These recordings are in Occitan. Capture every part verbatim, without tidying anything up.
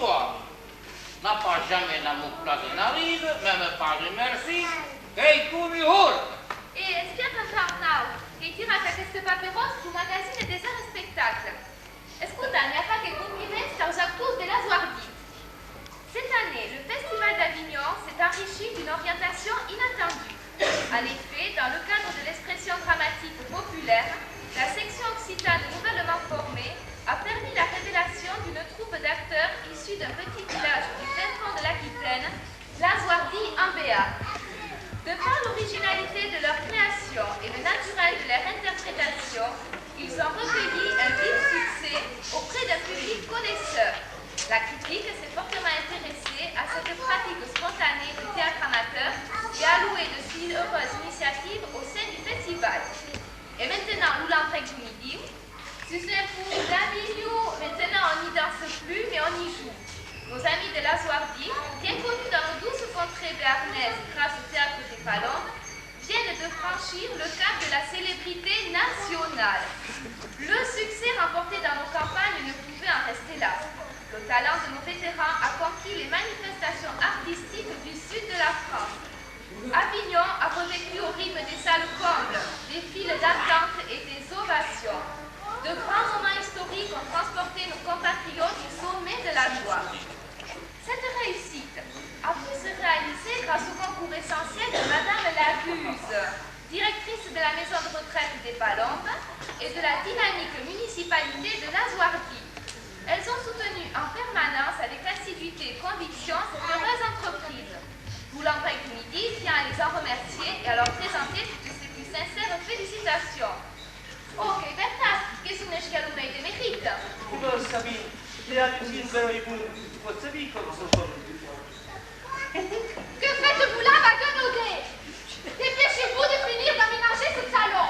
N'a pas jamai la mocla de nariz, mème pas remerci, qu'ei com un hòrt. E espiatz, Arnaud, qu'ei tirat aqueste paperòs pro magazine des arts espectacles. Escota, n'i a pas que compliments taus actors de Las Wardis. Cette année, le Festival d'Avignon s'est enrichi d'une orientation inattendue. En effet, dans le cadre de l'expression dramatique populaire, la section occitane nouvellement formée a permis la révélation d'une troupe d'acteurs issus d'un petit village du fin fond de l'Aquitaine, Las Wardis en Béarn. De par l'originalité de leur création et le naturel de leur interprétation, ils ont recueilli un vif succès auprès d'un public connaisseur. La critique s'est fortement intéressée à cette pratique spontanée du théâtre amateur et a loué de si heureuses initiatives au sein du festival. E maintenant, lo lamprèc deu midi, sus un pont d'Avinhon, maintenant on n'y danse plus, mais on y joue. Nos amis de Las Wardis, bien connus dans nos douces contrées béarnaises grâce au théâtre des Palombes, viennent de franchir le cap de la célébrité nationale. Le succès remporté dans nos campagnes ne pouvait en rester là. Le talent de nos vétérans a conquis les manifestations artistiques du sud de la France. Avignon a revécu au rythme des salles combles, des files d'attente et des ovations. De grands moments historiques ont transporté nos compatriotes au sommet de la joie. Cette réussite a pu se réaliser grâce au concours essentiel de Madame Laguse, directrice de la maison de retraite des Palombes, et de la dynamique municipalité de Las Wardis. Elles ont soutenu en permanence avec assiduité et conviction cette heureuse entreprise. Lo lamprèc deu midi tien a les en remercier et à leur présenter toutes ses plus sincères félicitations. Oh, qu'ei vertat, que son hèts a lo mei de merita. Coma sabí, que a un ben bon, pòt sabir com son. Que faites-vous là, vagabonds ? Dépêchez-vous de finir d'aménager ce salon.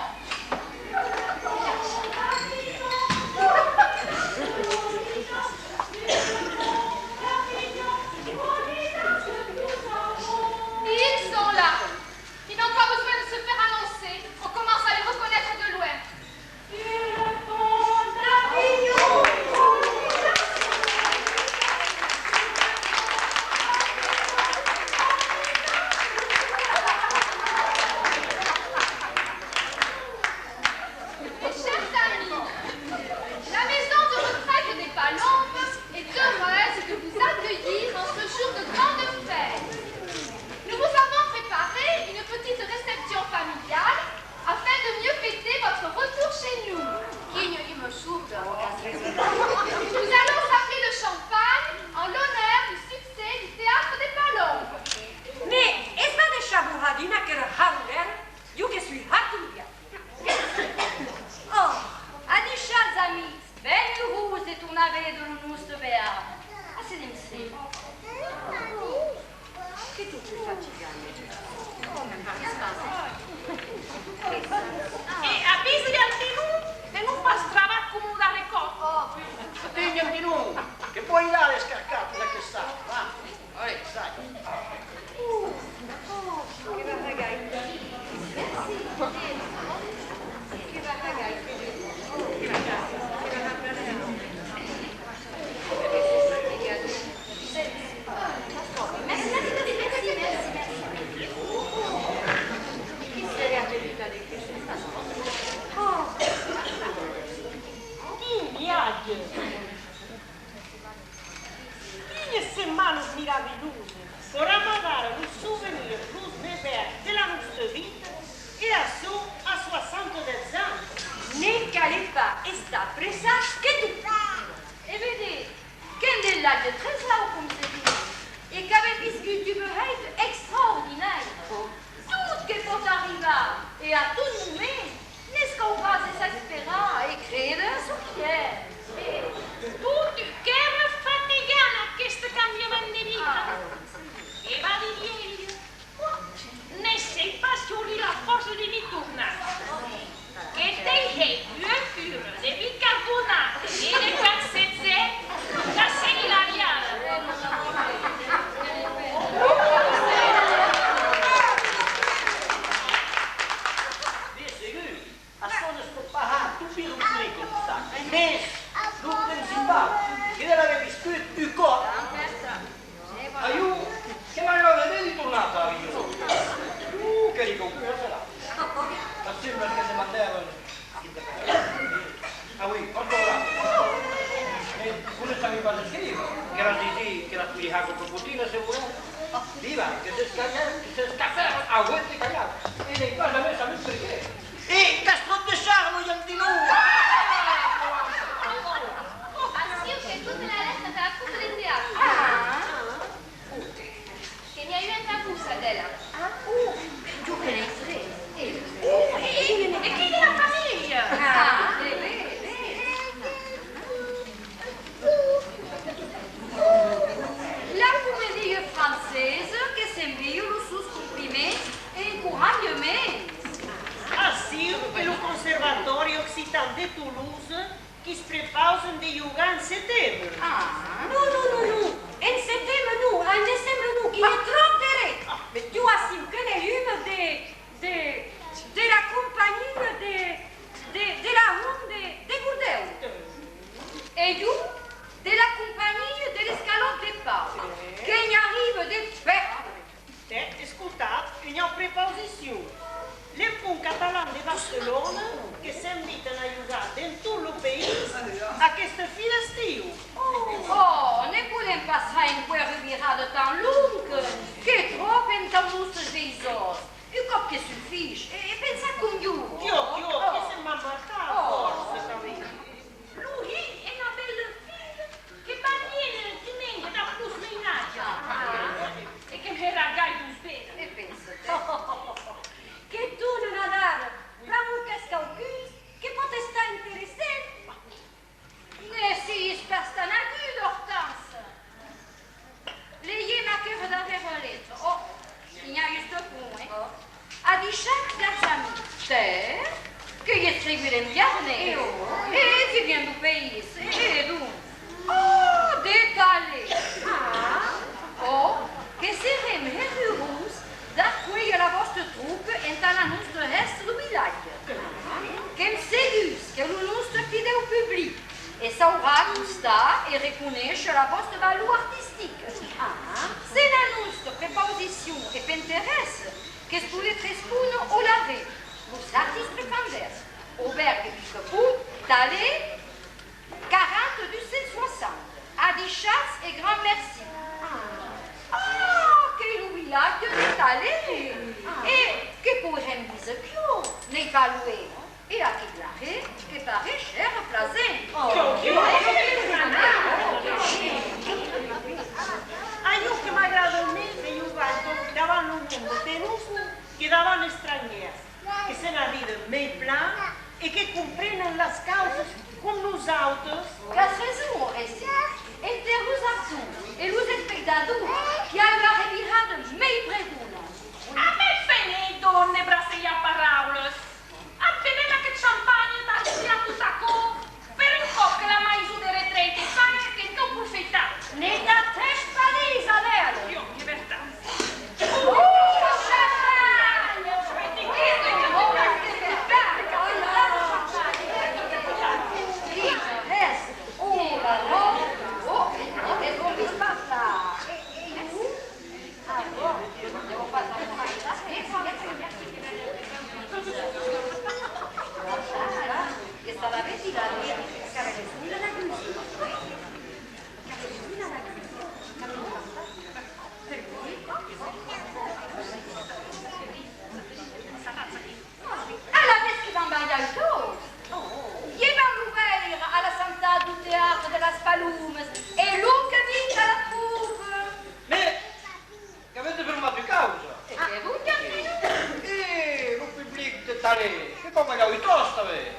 Ils sont là. Ils n'ont pas besoin de se faire annoncer. On commence à les reconnaître de loin. Mes chers amis, la maison de retraite des Palombes est heureuse de vous accueillir en ce jour de grande fête. Nous vous avons préparé une petite réception familiale afin de mieux fêter votre retour chez nous. Nous allons saper le champagne en l'honneur du succès du théâtre des Palombes. Mès, es va deishar borrar drin aquera harolèra, jo que sui hartuliat. Oh, adishatz, amics, ben urós de tornar véder lo nòste Bearn. Assedem-se. Que tu te fatigas, oh, me parles pas, eh? E avisa-li al Ninon de non pas travar coma lo darrèr còp. Atendi al Ninon, que pòdi dar l'escarcat per aquesta, va. Allez, sai. Quin viatge! Quines setmanas meravilhosas per amagar los sovenirs los mei bèths de la nòsta vita, e açò a soassanta-dètz ans! Ne calè pas estar pressats que tot! E vedetz, qu'èm de l'atge translòc, com se ditz, e qu'avem viscut un behèit extraordinari. Tot que pòt arribar, e a tot moment, ne's cau pas desesperar e créder a çò qui hè. E tot qu'èra fatigant aqueste cambiament de vita. E va de vielha, ne sèi pas s'aurì la fòrça de m'i tornar. Que t'ei hèit ua cura de bicarbonat e de quarsètz, qu'a seguit l'aviada. De segur, açò ne's pòt pas har tot pus rotund com ça. Pas escriva, que las disi, que las podi har coma potina, se volètz. Viva, que s'escalhèt, que s'escapèt, aué de calhar, e n'ei pas jamès sabut perqué. E qu'as tròp de charme, Jantinon! Aciu que tota la lèsta tà la copa d'en dehàs. Ah! Que n'i a un entà vos, Adèla. Ah, oh, jo que n'ei tres. E, e, e, e qu'ei de la familha! Ah, ben, ben, ben. La comedia francesa que s'envia los sons compliments e encoratjaments. Aciu e lo Conservatòri Occitan de Tolosa qui's prepausan de jogar en seteme. Ah. Non, non, non, non. En seteme non, en deceme non, qu'i a tròp de rei. Ah, mès tu aciu que n'ei un de, de, de la companhia de, de, de la hont de, de Bordèu. E jo de la companhia de l'Escalòt de Pau, que n'i arriba de fèrra. Tè, escotatz, ua prepausacion. L'Empont Catalan de Barcelona que s'invitan a jogar dens tot lo país aquesta fin d'estiu. Oh, ne podem pas har enqüèra ua virada tan longa, qu'ei tròp entau nòstres veisòls. Un còp que sufís, e, e pensatz com jo. Tiò, tiò, que se m'an marcat fòrça tanben. Lo hilh e la bèla filha que van viéner dimenge dab los mainatges. Ah. E que m'èra gai dus vedas. E pensa-te. Que tornan adara pr'amor qu'es quauqu'us que pòt estar interessant. Ne siás pas tan aguda, Hortense. Lei-me aquera darrèra letra. Oh, n'i a just un, eh? Adishatz, vièlhs amics. Tè, qu'ei escriguda en biarnés. E que vien deu país. E, e donc? Oh, de Talés! Ah! Oh, que serem hèra urós d'acuélher la vòsta tropa entà la nòstra hèsta deu vilatge. Qu'èm segurs que lo nòstre fidèu public e saurà constar e reconéisher la vòsta valor artistica. Ah! Se la nòstra prepausicion e p'interèssa, que's podetz respóner au darrèr, los artistes fan vèrs, au Bergue Picapon, Talés, quaranta dus cents soixante. Adishatz e grand mercí. Ah, qu'ei lo vilatge de Talés! E que poirem díser piò, n'ei pas luenh. E aqueth darrèr que pareish hèra plasent. Oh. A jo que m'agrada mei de jogar davant lo monde de noste que davant estrangièrs, que se n'arriden mei plan e que comprenen las causas com nosautes. Qu'as rason, Oreste. Enter los actors e los espectadors qu'i a ua revirada mei bregona. A me fenei, donc, de bracelhar paraulas. Atenèm aqueth champanhe tà respirar tot aquò. Per un còp que la maison de retrèita ei paga, que en cau profitar. Ne t'atrèps pas, Isabel! Jo, de vertat. Oh, champagne! Oh, la robe! Oh, e, e, e, Alavetz que van balhar un tòc! Ié, vam lo veire a la Santat deu Teatre de las Palomas e lo que vinga la tropa! Mès qu'avetz de fermar ua causa! E que donc, Jantinon? E lo public de Talés, que vau balhar un tòc tanben!